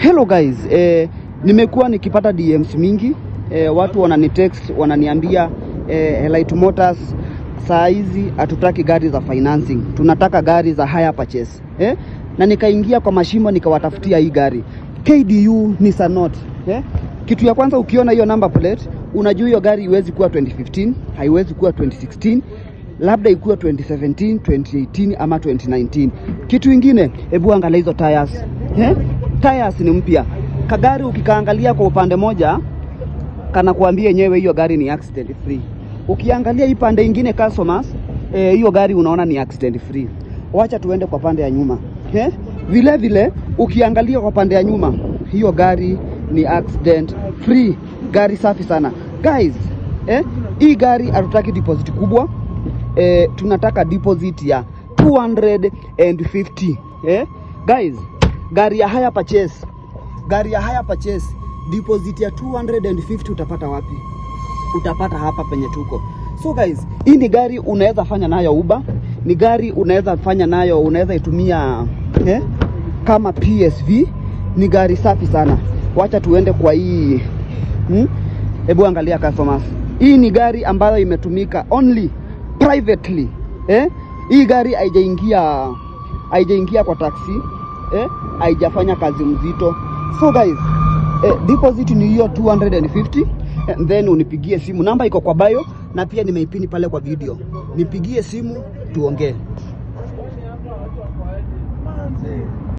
Hello guys, nimekuwa nikipata DMs mingi, watu wananitext wananiambia, Elite Motors, saa hizi hatutaki gari za financing, tunataka gari za hire purchase, eh? Na nikaingia kwa mashimo nikawatafutia hii gari KDU Nissan Note, eh? Kitu ya kwanza, ukiona hiyo number plate unajua hiyo gari haiwezi kuwa 2015, haiwezi kuwa 2016, labda ikuwa 2017, 2018 ama 2019. Kitu ingine, hebu angalia hizo tires, eh? Tires ni mpya. Kagari ukikaangalia kwa upande moja kana kuambia yenyewe hiyo gari ni accident free. Ukiangalia hii pande ingine, customers, hiyo gari unaona ni accident free. Wacha tuende kwa pande ya nyuma, eh? Vile vile ukiangalia kwa pande ya nyuma hiyo gari ni accident free, gari safi sana guys, eh? Hii gari hatutaki deposit kubwa, tunataka deposit ya 250, eh? Guys, gari ya hire purchase, gari ya hire purchase deposit ya 250 utapata wapi? Utapata hapa penye tuko. So guys, hii ni gari unaweza fanya nayo Uber, ni gari unaweza fanya nayo, unaweza itumia, kama PSV. Ni gari safi sana. Wacha tuende kwa hii, Hebu angalia, customers, hii ni gari ambayo imetumika only privately, eh? Hii gari haijaingia kwa taxi, eh? Haijafanya kazi mzito. So guys, deposit ni hiyo 250 and then unipigie simu, namba iko kwa bio na pia nimeipini pale kwa video. Nipigie simu tuongee. Manze.